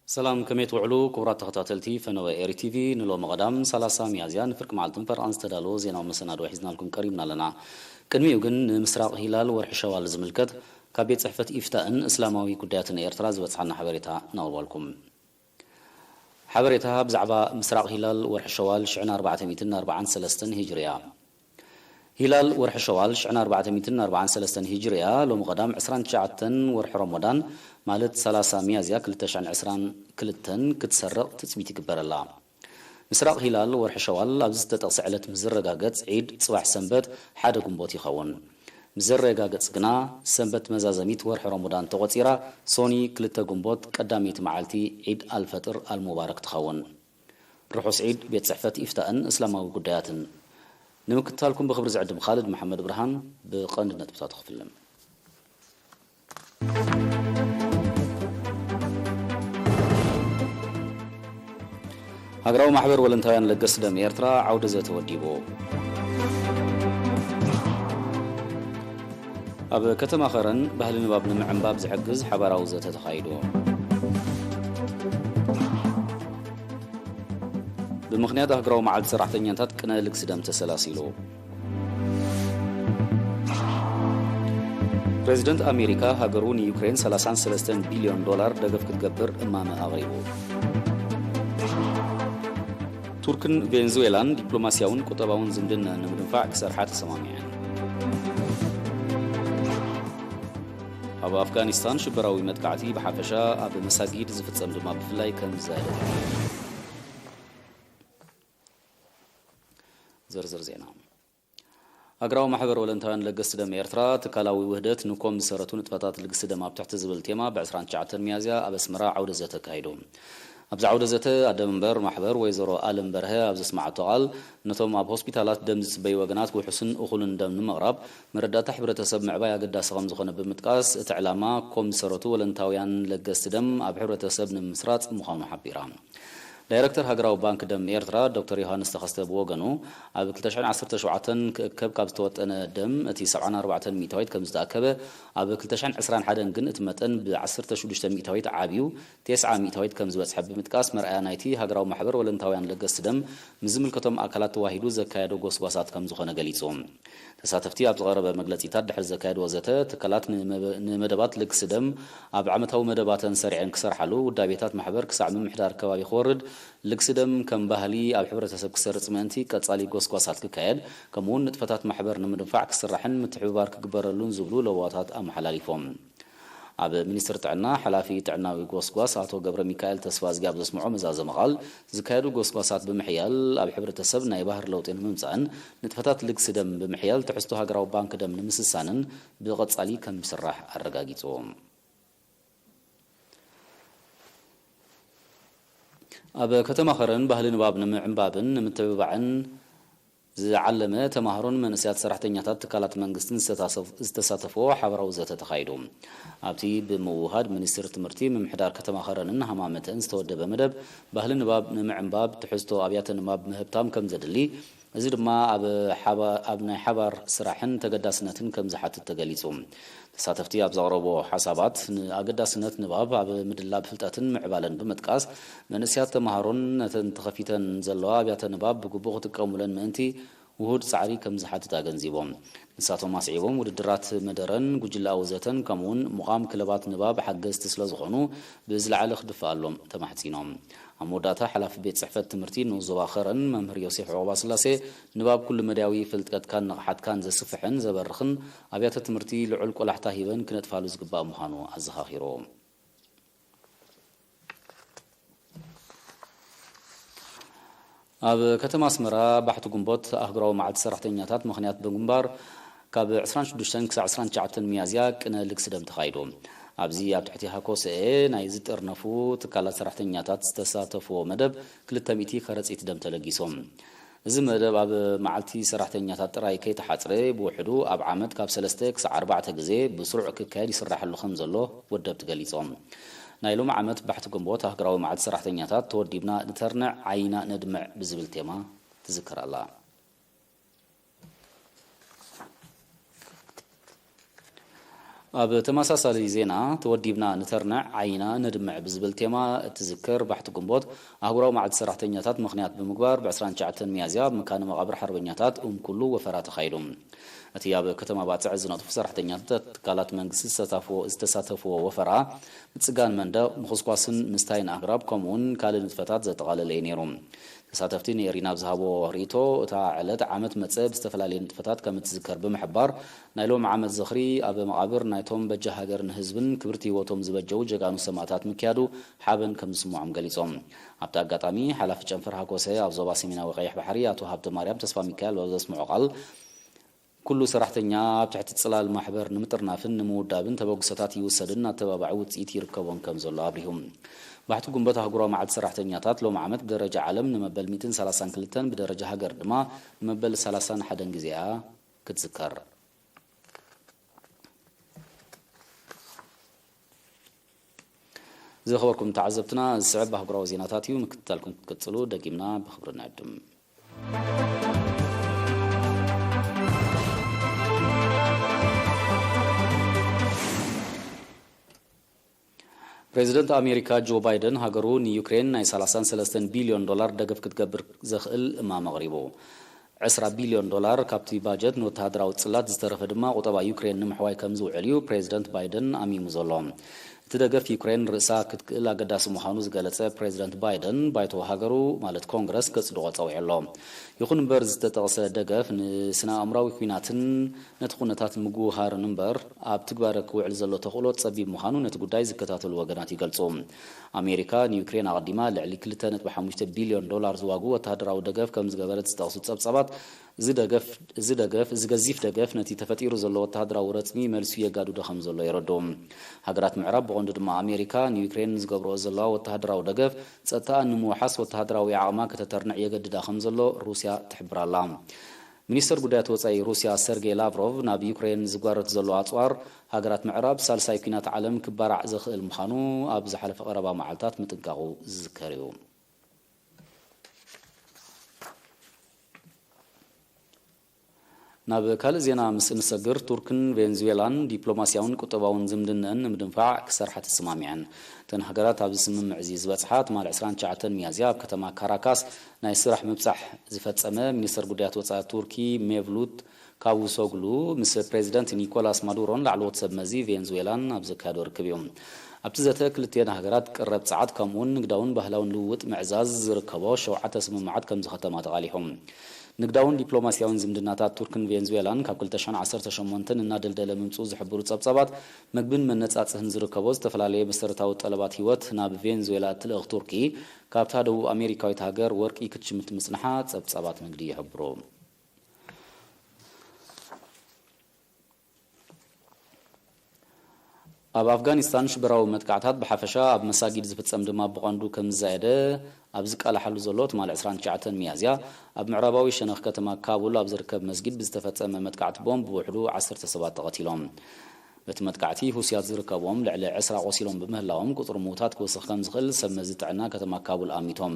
ሰላም፣ ከመይ ትውዕሉ ክቡራት ተኸታተልቲ ፈነወ ኤሪ ቲቪ? ንሎሚ ቀዳም ሰላሳ ሚያዝያ ንፍርቂ መዓልትን ፈረቓን ዝተዳለወ ዜናዊ መሰናድኦ ሒዝናልኩም ቀሪብና ኣለና። ቅድሚኡ ግን ንምስራቕ ሂላል ወርሒ ሸዋል ዝምልከት ካብ ቤት ጽሕፈት ኢፍታእን እስላማዊ ጉዳያትን ኤርትራ ዝበጽሓና ሓበሬታ ነቕርበልኩም። ሓበሬታ ብዛዕባ ምስራቕ ሂላል ወርሒ ሸዋል ሽሕን ኣርባዕተ ሚእትን ኣርባዓን ሰለስተን ሂጅርያ። ሂላል ወርሒ ሸዋል ሽሕን ኣርባዕተ ሚእትን ኣርባዓን ሰለስተን ሂጅርያ፣ ሎሚ ቀዳም ዕስራን ትሽዓተን ወርሒ ረሞዳን፣ ማለት ሰላሳ ሚያዝያ ክልተ ሽሕን ዕስራን ክልተን ክትሰርቕ ትጽቢት ይግበረላ። ምስራቕ ሂላል ወርሒ ሸዋል ኣብዚ ዝተጠቕሰ ዕለት ምስ ዝረጋገጽ፣ ዒድ ጽባሕ ሰንበት ሓደ ግንቦት ይኸውን። ምስ ዘረጋገጽ ግና፣ ሰንበት መዛዘሚት ወርሒ ረሞዳን ተቖጺራ፣ ሶኒ ክልተ ግንቦት ቀዳመይቲ መዓልቲ ዒድ ኣልፈጥር ኣልሙባረክ ትኸውን። ርሑስ ዒድ። ቤት ጽሕፈት ኢፍታእን እስላማዊ ጉዳያትን። ንምክትታልኩም ብኽብሪ ዝዕድም ኻልድ መሓመድ ብርሃን። ብቐንዲ ነጥብታቱ ክፍልም። ሃገራዊ ማሕበር ወለንታውያን ለገስቲ ደም ኤርትራ ዓውደ ዘተ ወዲቡ። ኣብ ከተማ ኸረን ባህሊ ንባብ ንምዕንባብ ዝሕግዝ ሓባራዊ ዘተ ተኻይዱ። ብምኽንያት ኣህጉራዊ መዓልቲ ሰራሕተኛታት ቅነ ልግሲ ደም ተሰላሲሉ። ፕሬዚደንት ኣሜሪካ ሃገሩ ንዩክሬን ሰላሳን ሰለስተን ቢልዮን ዶላር ደገፍ ክትገብር እማመ ኣቕሪቡ። ቱርክን ቬንዙዌላን ዲፕሎማስያውን ቁጠባውን ዝምድና ንምድንፋዕ ክሰርሓ ተሰማሚዐን። ኣብ ኣፍጋኒስታን ሽበራዊ መጥቃዕቲ ብሓፈሻ፣ ኣብ መሳጊድ ዝፍጸም ድማ ብፍላይ ከም ዝዛየደ ተገሊጹ። ዝርዝር ዜና። ሃገራዊ ማሕበር ወለንታውያን ለገስቲ ደም ኤርትራ፣ ትካላዊ ውህደት ንኮም ዝሰረቱ ንጥፈታት ልግሲ ደም ኣብ ትሕቲ ዝብል ቴማ፣ ብ ዕስራን ትሽዓተን ሚያዝያ ኣብ ኣስመራ ዓውደ ዘተ ኣካይዱ። ኣብዚ ዓውደ ዘተ፣ ኣደ መንበር ማሕበር ወይዘሮ ኣለም በርሀ ኣብ ዘስመዓቶ ቃል፣ ነቶም ኣብ ሆስፒታላት ደም ዝጽበዩ ወገናት ውሑስን እኹልን ደም ንምቕራብ፣ መረዳእታ ሕብረተሰብ ምዕባይ ኣገዳሲ ከም ዝኾነ ብምጥቃስ፣ እቲ ዕላማ ኮም ዝሰረቱ ወለንታውያን ለገስቲ ደም ኣብ ሕብረተሰብ ንምስራጽ ምዃኑ ሓቢራ። ዳይረክተር ሃገራዊ ባንክ ደም ኤርትራ ዶክተር ዮሃንስ ተኸስተ ብወገኑ፣ ኣብ ክልተ ሽሕን ዓሰርተ ሸውዓተን ክእከብ ካብ ዝተወጠነ ደም እቲ ሰብዓን ኣርባዕተን ሚእታዊት ከም ዝተኣከበ፣ ኣብ ክልተ ሽሕን ዕስራን ሓደን ግን እቲ መጠን ብ ዓሰርተ ሽዱሽተ ሚእታዊት ዓብዩ፣ ተስዓ ሚእታዊት ከም ዝበጽሐ ብምጥቃስ፣ መርኣያ ናይቲ ሃገራዊ ማሕበር ወለንታውያን ለገስቲ ደም ምስ ዝምልከቶም ኣካላት ተዋሂዱ ዘካየዶ ጎስጓሳት ከም ዝኾነ ገሊጹ። ተሳተፍቲ ኣብ ዝቐረበ መግለጺታት ድሕሪ ዘካየድዎ ዘተ፣ ትካላት ንመበ-፣ ንመደባት ልግሲ ደም ኣብ ዓመታዊ መደባተን ሰሪዐን ክሰርሓሉ፣ ውዳቤታት ማሕበር ክሳዕ ምምሕዳር ከባቢ ክወርድ፣ ልግሲ ደም ከም ባህሊ ኣብ ሕብረተሰብ ክሰርጽ ምእንቲ ቀጻሊ ጎስጓሳት ክካየድ፣ ከምኡ'ውን ንጥፈታት ማሕበር ንምድንፋዕ ክስራሕን ምትሕብባር ክግበረሉን ዝብሉ ለበዋታት ኣመሓላሊፎም። ኣብ ሚኒስትሪ ጥዕና ሓላፊ ጥዕናዊ ጎስጓስ ኣቶ ገብረ ሚካኤል ተስፋዝጊ ኣብ ዘስምዖ መዛዘሚ ቃል፣ ዝካየዱ ጎስጓሳት ብምሕያል ኣብ ሕብረተሰብ ናይ ባህሪ ለውጢ ንምምጻእን ንጥፈታት ልግሲ ደም ብምሕያል ትሕዝቶ ሃገራዊ ባንክ ደም ንምስሳንን ብቐጻሊ ከም ዝስራሕ ኣረጋጊጹ። ኣብ ከተማ ኸረን ባህሊ ንባብ ንምዕንባብን ንምትብባዕን ዝዓለመ፣ ተማሃሮን መንእሰያት ሰራሕተኛታት ትካላት መንግስትን ዝተሳሰፍ-፣ ዝተሳተፍዎ ሓበራዊ ዘተ ተኻይዱ። ኣብቲ ብምውሃድ ሚኒስትሪ ትምህርቲ፣ ምምሕዳር ከተማ ኸረንን ሃማመተን ዝተወደበ መደብ፣ ባህሊ ንባብ ንምዕንባብ ትሕዝቶ ኣብያተ ንባብ ምህብታም ከም ዘድሊ፣ እዚ ድማ ኣብ ሓባ-፣ ኣብ ናይ ሓባር ስራሕን ተገዳስነትን ከም ዝሓትት ተገሊጹ። ተሳተፍቲ ኣብ ዘቕረብዎ ሓሳባት፣ ንኣገዳስነት ንባብ ኣብ ምድላብ ፍልጠትን ምዕባለን ብምጥቃስ፣ መንእሰያት ተማሃሮን ነተን ተኸፊተን ዘለዋ ኣብያተ ንባብ ብግቡእ ክጥቀሙለን ምእንቲ ውሁድ ጻዕሪ ከም ዝሓትት ኣገንዚቦም። ንሳቶም ኣስዒቦም፣ ውድድራት መደረን ጉጅለኣዊ ዘተን ከምኡውን ምዃም ክለባት ንባብ ሓገዝቲ ስለ ዝኾኑ፣ ብዝለዓለ ክድፈኣሎም ተማሕጺኖም። ኣብ መወዳእታ፣ ሓላፊ ቤት ጽሕፈት ትምህርቲ ንኡስ ዞባ ኸረን መምህር ዮሴፍ ዑቕባስላሴ፣ ንባብ ኩሉ መዳያዊ ፍልጠትካን ንቕሓትካን ዘስፍሕን ዘበርኽን፣ ኣብያተ ትምህርቲ ልዑል ቆላሕታ ሂበን ክነጥፋሉ ዝግባእ ምዃኑ ኣዘኻኺሩ። ኣብ ከተማ ኣስመራ ባሕቲ ግንቦት ኣህጉራዊ መዓልቲ ሰራሕተኛታት ምኽንያት ብምግባር፣ ካብ ዕስራን ሽዱሽተን ክሳዕ ዕስራን ትሽዓተን ሚያዝያ ቅነ ልግሲ ደም ተኻይዱ። ኣብዚ ኣብ ትሕቲ ሃኮሰኤ ናይ ዝጥርነፉ ትካላት ሰራሕተኛታት ዝተሳተፍዎ መደብ ክልተ ሚእቲ ከረጺት ደም ተለጊሶም። እዚ መደብ ኣብ መዓልቲ ሰራሕተኛታት ጥራይ ከይተሓጽረ፣ ብውሕዱ ኣብ ዓመት ካብ ሰለስተ ክሳዕ ኣርባዕተ ግዜ ብስሩዕ ክካየድ ይስራሐሉ ከም ዘሎ ወደብቲ ገሊጾም። ናይ ሎሚ ዓመት ባሕቲ ግንቦት ኣህጉራዊ መዓልቲ ሰራሕተኛታት፣ ተወዲብና ንተርንዕ፣ ዓይና ነድምዕ ብዝብል ቴማ ትዝከር ኣላ። ኣብ ተመሳሳሊ ዜና፣ ተወዲብና ንተርንዕ፣ ዓይና ነድምዕ ብዝብል ቴማ እትዝከር ባሕቲ ግንቦት ኣህጉራዊ መዓልቲ ሰራሕተኛታት ምኽንያት ብምግባር፣ ብ ዕስራን ትሽዓተን ሚያዝያ ኣብ መካነ መቓብር ሓርበኛታት ኡም ኩሉ ወፈራ ተኻይዱ። እቲ ኣብ ከተማ ባጽዕ ዝነጥፉ ሰራሕተኛታት ትካላት መንግስቲ ዝተሳተፍዎ፣ ዝተሳተፍዎ ወፈራ፣ ምጽጋን መንደቕ፣ ምኹስኳስን ምስታይን ኣግራብ፣ ከምኡ'ውን ካልእ ንጥፈታት ዘጠቓለለ እዩ ነይሩ። ተሳተፍቲ ንኤሪና ኣብ ዝሃብዎ ርእይቶ፣ እታ ዕለት ዓመት መጸ ብዝተፈላለየ ንጥፈታት ከም እትዝከር ብምሕባር፣ ናይ ሎሚ ዓመት ዝኽሪ ኣብ መቓብር ናይቶም በጃ ሃገርን ህዝብን ክብርቲ ህይወቶም ዝበጀዉ ጀጋኑ ሰማእታት ምክያዱ ሓበን ከም ዝስምዖም ገሊጾም። ኣብቲ ኣጋጣሚ፣ ሓላፊ ጨንፈር ሃኮሰ ኣብ ዞባ ሰሜናዊ ቀይሕ ባሕሪ ኣቶ ሃብተ ማርያም ተስፋ ሚካኤል ኣብ ዘስምዖ ቃል፣ ኩሉ ሰራሕተኛ ኣብ ትሕቲ ጽላል ማሕበር ንምጥርናፍን ንምውዳብን ተበግሶታት ይውሰድን ኣተባባዒ ውጽኢት ይርከቦን ከም ዘሎ ኣብሪሁ። ባሕቲ ጉንበት ኣህጉራዊ መዓልቲ ሰራሕተኛታት ሎም ዓመት ብደረጃ ዓለም ንመበል ሚእትን ሰላሳን ክልተን፣ ብደረጃ ሃገር ድማ ንመበል ሰላሳን ሓደን ግዜ እያ ክትዝከር። ዝኸበርኩም ተዓዘብትና፣ ዝስዕብ ኣህጉራዊ ዜናታት እዩ። ምክትታልኩም ክትቅጽሉ ደጊምና ብኽብሪ ንዕድም። ፕሬዚደንት ኣሜሪካ ጆ ባይደን ሃገሩ ንዩክሬን ናይ ሰላሳን ሰለስተን ቢልዮን ዶላር ደገፍ ክትገብር ዘኽእል እማም ኣቕሪቡ። ዕስራ ቢልዮን ዶላር ካብቲ ባጀት ንወተሃደራዊ ጽላት፣ ዝተረፈ ድማ ቁጠባ ዩክሬን ንምሕዋይ ከም ዝውዕል እዩ ፕሬዚደንት ባይደን ኣሚሙ ዘሎ። እቲ ደገፍ ዩክሬን ርእሳ ክትክእል ኣገዳሲ ምዃኑ ዝገለጸ ፕሬዚደንት ባይደን፣ ባይቶ ሃገሩ ማለት ኮንግረስ ከጽድቖ ጸዊዑ ኣሎ። ይኹን እምበር፣ ዝተጠቕሰ ደገፍ ንስነ ኣእምራዊ ኲናትን ነቲ ኩነታት ምጉህሃርን እምበር፣ ኣብ ትግባረ ክውዕል ዘሎ ተኽእሎ ጸቢብ ምዃኑ ነቲ ጉዳይ ዝከታተሉ ወገናት ይገልጹ። ኣሜሪካ ንዩክሬን ኣቐዲማ ልዕሊ ክልተ ነጥቢ ሓሙሽተ ቢልዮን ዶላር ዝዋግኡ ወተሃደራዊ ደገፍ ከም ዝገበረት ዝጠቕሱ ጸብጻባት፣ እዚ ደገፍ፣ እዚ ደገፍ፣ እዚ ገዚፍ ደገፍ ነቲ ተፈጢሩ ዘሎ ወተሃደራዊ ረጽሚ መልሱ የጋድዶ ከም ዘሎ የረድኡ። ሃገራት ምዕራብ፣ ብቐንዱ ድማ ኣሜሪካ፣ ንዩክሬን ንዝገብርኦ ዘለዋ ወተሃደራዊ ደገፍ፣ ጸጥታኣ ንምውሓስ ወተሃደራዊ ዓቕማ ከተተርንዕ የገድዳ ከም ዘሎ ሩስያ ትሕብር ኣላ። ሚኒስተር ጉዳያት ወጻኢ ሩስያ ሰርጌይ ላቭሮቭ፣ ናብ ዩክሬን ዝጓረት ዘሎ ኣጽዋር ሃገራት ምዕራብ ሳልሳይ ኲናት ዓለም ክባራዕ ዘኽእል ምዃኑ ኣብ ዝሓለፈ ቀረባ መዓልታት ምጥንቃቑ ዝዝከር እዩ። ናብ ካልእ ዜና ምስ እንሰግር፣ ቱርክን ቬንዙዌላን ዲፕሎማስያውን ቁጠባውን ዝምድነአን ንምድንፋዕ ክሰርሓ ተሰማሚዐን። እተን ሃገራት ኣብዚ ስምምዕ እዚ ዝበጽሓ ትማሊ ዕስራን ትሽዓተን ሚያዝያ ኣብ ከተማ ካራካስ ናይ ስራሕ ምብጻሕ ዝፈጸመ ሚኒስተር ጉዳያት ወጻኢ ቱርኪ ሜቭሉት ካቡሶግሉ ምስ ፕሬዚደንት ኒኮላስ ማዱሮን ላዕለዎት ሰብ መዚ ቬንዙዌላን ኣብ ዘካየዶ ርክብ እዩ። ኣብቲ ዘተ ክልቲኤን ሃገራት ቀረብ ጸዓት ከምኡውን ንግዳውን ባህላውን ልውውጥ ምዕዛዝ ዝርከቦ ሸውዓተ ስምምዓት ከም ዝኸተማ ተቓሊሑ። ንግዳውን ዲፕሎማስያውን ዝምድናታት ቱርክን ቬንዙዌላን ካብ ክልተ ሽሕን ዓሰርተ ሸሞንተን እናደልደለ ምምጽኡ ዝሕብሩ ጸብጻባት፣ መግብን መነጻጽህን ዝርከቦ ዝተፈላለየ መሰረታዊ ጠለባት ህይወት ናብ ቬንዙዌላ እትልእኽ ቱርኪ፣ ካብታ ደቡብ ኣሜሪካዊት ሃገር ወርቂ ክትሽምት ምጽንሓ ጸብጻባት ንግዲ ይሕብሩ። ኣብ ኣፍጋኒስታን ሽበራዊ መጥቃዕታት ብሓፈሻ፣ ኣብ መሳጊድ ዝፍጸም ድማ ብቐንዱ ከም ዝዛየደ ኣብ ዝቃላሓሉ ዘሎ ትማሊ ዕስራን ትሽዓተን ሚያዝያ፣ ኣብ ምዕራባዊ ሸነኽ ከተማ ካቡል ኣብ ዝርከብ መስጊድ ብዝተፈጸመ መጥቃዕቲ ቦምብ ብውሕዱ ዓሰርተ ሰባት ተቐቲሎም። በቲ መጥቃዕቲ ሁስያት ዝርከብዎም ልዕሊ ዕስራ ቆሲሎም ብምህላዎም፣ ቁጽሪ ምዉታት ክወስኽ ከም ዝኽእል ሰብ መዚ ጥዕና ከተማ ካቡል ኣሚቶም።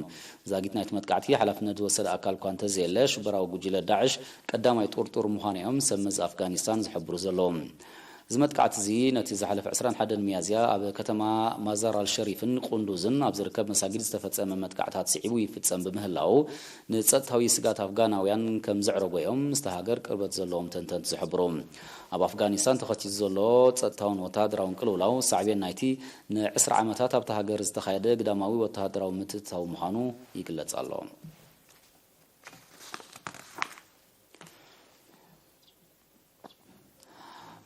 ዛጊት ናይቲ መጥቃዕቲ ሓላፍነት ዝወሰደ ኣካል እኳ እንተዘየለ፣ ሽበራዊ ጉጅለ ዳዕሽ ቀዳማይ ጥርጡር ምዃኑ እዮም ሰብ መዚ ኣፍጋኒስታን ዝሕብሩ ዘለዉ። እዚ መጥቃዕቲ እዚ ነቲ ዝሓለፈ ዕስራን ሓደን ሚያዝያ ኣብ ከተማ ማዛር ኣልሸሪፍን ቁንዱዝን ኣብ ዝርከብ መሳጊድ ዝተፈጸመ መጥቃዕታት ስዒቡ ይፍጸም ብምህላዉ፣ ንጸጥታዊ ስጋት ኣፍጋናውያን ከም ዘዕረጎ እዮም ምስቲ ሃገር ቅርበት ዘለዎም ተንተንቲ ዝሕብሩ። ኣብ ኣፍጋኒስታን ተኸሲቱ ዘሎ ጸጥታውን ወተሃደራውን ቅልውላው ሳዕቤን ናይቲ ንዕስራ ዓመታት ኣብታ ሃገር ዝተኻየደ ግዳማዊ ወተሃደራዊ ምትእትታው ምዃኑ ይግለጽ ኣሎ።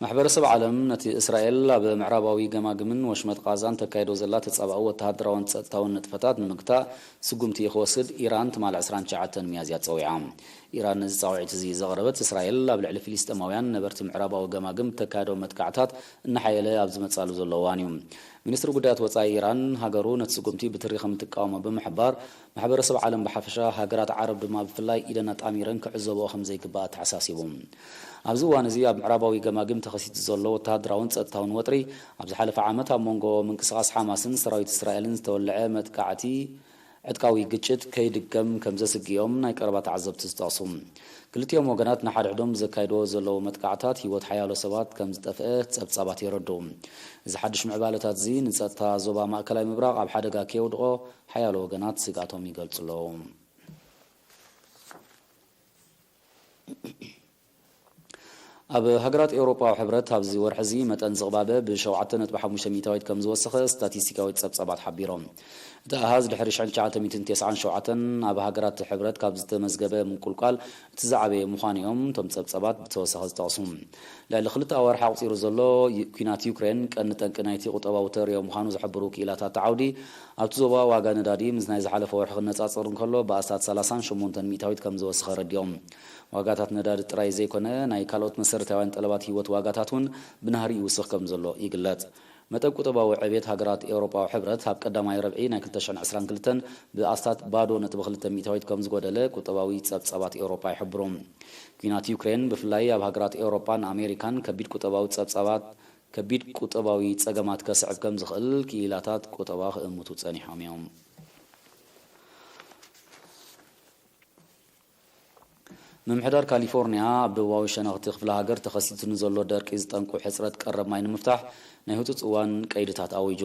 ማሕበረሰብ ዓለም ነቲ እስራኤል ኣብ ምዕራባዊ ገማግምን ወሽመጥ ቃዛን ተካይዶ ዘላ ተጻባኢ ወተሃደራውን ጸጥታውን ንጥፈታት ንምግታእ ስጉምቲ ክወስድ ኢራን ትማሊ ዕስራን ትሽዓተን ሚያዝያ ጸዊዓ። ኢራን ነዚ ጻውዒት እዚ ዘቕረበት፣ እስራኤል ኣብ ልዕሊ ፍልስጤማውያን ነበርቲ ምዕራባዊ ገማግም እተካየዶ መጥቃዕታት እናሓየለ ኣብ ዝመጻሉ ዘሎ እዋን እዩ። ሚኒስትሪ ጉዳያት ወጻኢ ኢራን፣ ሃገሩ ነቲ ስጉምቲ ብትሪ ከም እትቃወሞ ብምሕባር፣ ማሕበረሰብ ዓለም ብሓፈሻ፣ ሃገራት ዓረብ ድማ ብፍላይ ኢደን ኣጣሚረን ክዕዘብኦ ከም ዘይግባእ ኣተሓሳሲቡ። ኣብዚ እዋን እዚ ኣብ ምዕራባዊ ገማግም ተኸሲቱ ዘሎ ወተሃደራውን ጸጥታውን ወጥሪ፣ ኣብ ዝሓለፈ ዓመት ኣብ መንጎ ምንቅስቓስ ሓማስን ሰራዊት እስራኤልን ዝተወልዐ መጥቃዕቲ ዕጥቃዊ ግጭት ከይድገም ከም ዘስግኦም ናይ ቀረባ ተዓዘብቲ ዝጠቕሱ። ክልቲኦም ወገናት ንሓድሕዶም ዘካይድዎ ዘለዉ መጥቃዕታት ህይወት ሓያሎ ሰባት ከም ዝጠፍአ ጸብጻባት የረድኡ። እዚ ሓድሽ ምዕባለታት እዚ ንጸጥታ ዞባ ማእከላይ ምብራቕ ኣብ ሓደጋ ከየውድቖ ሓያሎ ወገናት ስግኣቶም ይገልጹ ኣለዉ። ኣብ ሃገራት ኤውሮጳዊ ሕብረት ኣብዚ ወርሒ እዚ መጠን ዝቕባበ ብ7.5% ከም ዝወሰኸ ስታቲስቲካዊ ጸብጻባት ሓቢሮም። እቲ ኣሃዝ ድሕሪ ሽሕን ትሽዓተ ሚእትን ተስዓን ሸውዓተን ኣብ ሃገራት ሕብረት ካብ ዝተመዝገበ ምቁልቋል እቲ ዝዓበየ ምዃኑ እዮም እቶም ጸብጻባት ብተወሳኺ ዝጠቕሱ። ልዕሊ ክልተ ኣዋርሕ ኣቑጺሩ ዘሎ ዩ-፣ ኲናት ዩክሬን ቀንዲ ጠንቂ ናይቲ ቁጠባዊ ተርእዮ ምዃኑ ዝሕብሩ ክኢላታት እቲ ዓውዲ፣ ኣብቲ ዞባ ዋጋ ነዳዲ ምስ ናይ ዝሓለፈ ወርሒ ክነጻጸር እንከሎ ብኣስታት ሰላሳን ሸሞንተን ሚእታዊት ከም ዝወሰኸ ረዲኦም። ዋጋታት ነዳዲ ጥራይ ዘይኮነ፣ ናይ ካልኦት መሰረታውያን ጠለባት ህይወት ዋጋታት እውን ብናህሪ ይውስኽ ከም ዘሎ ይግለጽ። መጠን ቁጠባዊ ዕብየት ሃገራት ኤውሮጳዊ ሕብረት ኣብ ቀዳማይ ረብዒ ናይ ክልተ ሽሕን ዕስራን ክልተን ብኣስታት ባዶ ነጥቢ ክልተ ሚእታዊት ከም ዝጎደለ ቁጠባዊ ጸብጻባት ኤውሮጳ ይሕብሩ። ኲናት ዩክሬን ብፍላይ ኣብ ሃገራት ኤውሮጳን ኣሜሪካን ከቢድ ቁጠባዊ ጸብጻባት፣ ከቢድ ቁጠባዊ ጸገማት ከስዕብ ከም ዝኽእል ክኢላታት ቁጠባ ክእምቱ ጸኒሖም እዮም። ምምሕዳር ካሊፎርኒያ ኣብ ደቡባዊ ሸነኽቲ ክፍለ ሃገር ተኸሲቱ ንዘሎ ደርቂ ዝጠንቁ ሕጽረት ቀረብ ማይ ንምፍታሕ ናይ ህጹጽ እዋን ቀይድታት ኣዊጁ።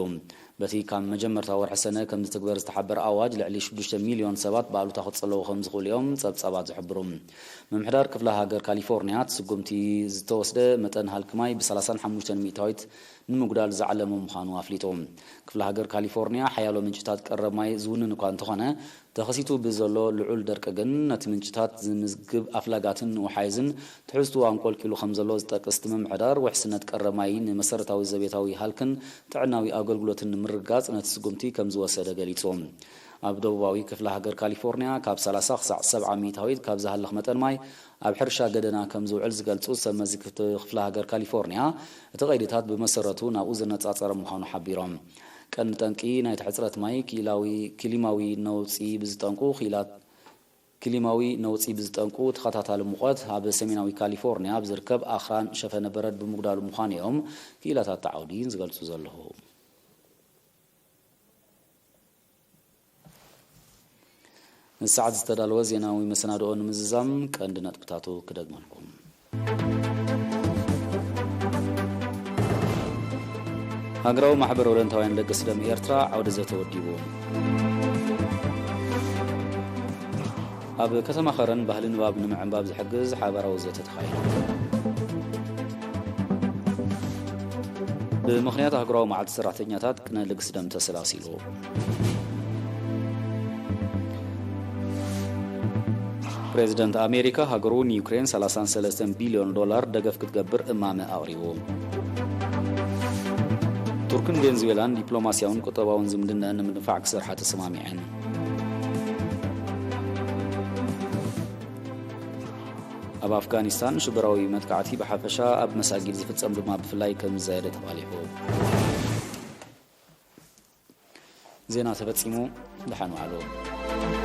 በቲ ካብ መጀመርታ ወርሒ ሰነ ከም ዝትግበር ዝተሓበረ ኣዋጅ ልዕሊ ሽዱሽተ ሚልዮን ሰባት ብኣሉታ ክጸለዉ ከም ዝኽእሉ እዮም ጸብጻባት ዝሕብሩ። ምምሕዳር ክፍለ ሃገር ካሊፎርኒያ እቲ ስጉምቲ ዝተወስደ መጠን ሃልኪ ማይ ብ35 ሚእታዊት ንምጉዳል ዝዓለመ ምዃኑ ኣፍሊጡ። ክፍለ ሃገር ካሊፎርኒያ ሓያሎ ምንጭታት ቀረብ ማይ ዝውንን እኳ እንተኾነ፣ ተኸሲቱ ብዘሎ ልዑል ደርቂ ግን ነቲ ምንጭታት ዝምዝግብ ኣፍላጋትን ውሓይዝን ትሕዝትኡ ኣንቆልቂሉ ከም ዘሎ ዝጠቅስ እቲ ምምሕዳር፣ ውሕስነት ቀረብ ማይ ንመሰረታዊ ዘቤታዊ ሃልክን ጥዕናዊ ኣገልግሎትን ንምርግጋጽ ነቲ ስጉምቲ ከም ዝወሰደ ገሊጹ። ኣብ ደቡባዊ ክፍለ ሃገር ካሊፎርኒያ ካብ ሰላሳ ክሳዕ ሰብዓ ሚእታዊት ካብ ዝሃልኽ መጠን ማይ ኣብ ሕርሻ ገደና ከም ዝውዕል ዝገልጹ ሰብ መዚ ክፍቲ ክፍለ ሃገር ካሊፎርኒያ፣ እቲ ቀይድታት ብመሰረቱ ናብኡ ዘነጻጸረ ምዃኑ ሓቢሮም። ቀንዲ ጠንቂ ናይቲ ሕጽረት ማይ ክኢላዊ፣ ክሊማዊ ነውጺ ብዝጠንቁ ክኢላት፣ ክሊማዊ ነውጺ ብዝጠንቁ ተኸታታሊ ሙቐት ኣብ ሰሜናዊ ካሊፎርኒያ ኣብ ዝርከብ ኣኽራን ሸፈነ በረድ ብምጉዳሉ ምዃኑ እዮም ክኢላታት እቲ ዓውዲ ዝገልጹ ዘለዉ። ንሰዓት ዝተዳለወ ዜናዊ መሰናድኦ ንምዝዛም ቀንዲ ነጥብታቱ ክደግመልኩም። ሃገራዊ ማሕበር ወለንታውያን ለገስቲ ደም ኤርትራ ዓውደ ዘተ ወዲቡ። ኣብ ከተማ ኸረን ባህሊ ንባብ ንምዕንባብ ዝሕግዝ ሓባራዊ ዘተ ተኻይዱ። ብምኽንያት ኣህጉራዊ መዓልቲ ሰራሕተኛታት ቅነ ልግሲ ደም ተሰላሲሉ። ፕሬዚደንት ኣሜሪካ ሃገሩ ንዩክሬን ሰላሳን ሰለስተን ቢልዮን ዶላር ደገፍ ክትገብር እማመ ኣቕሪቡ። ቱርክን ቬንዙዌላን ዲፕሎማስያውን ቁጠባውን ዝምድነአን ንምድንፋዕ ክሰርሓ ተሰማሚዐን። ኣብ ኣፍጋኒስታን ሽበራዊ መጥቃዕቲ ብሓፈሻ ኣብ መሳጊድ ዝፍጸም ድማ ብፍላይ ከም ዝዛየደ ተቓሊሑ። ዜና ተፈጺሙ። ደሓን ዋዕሉ።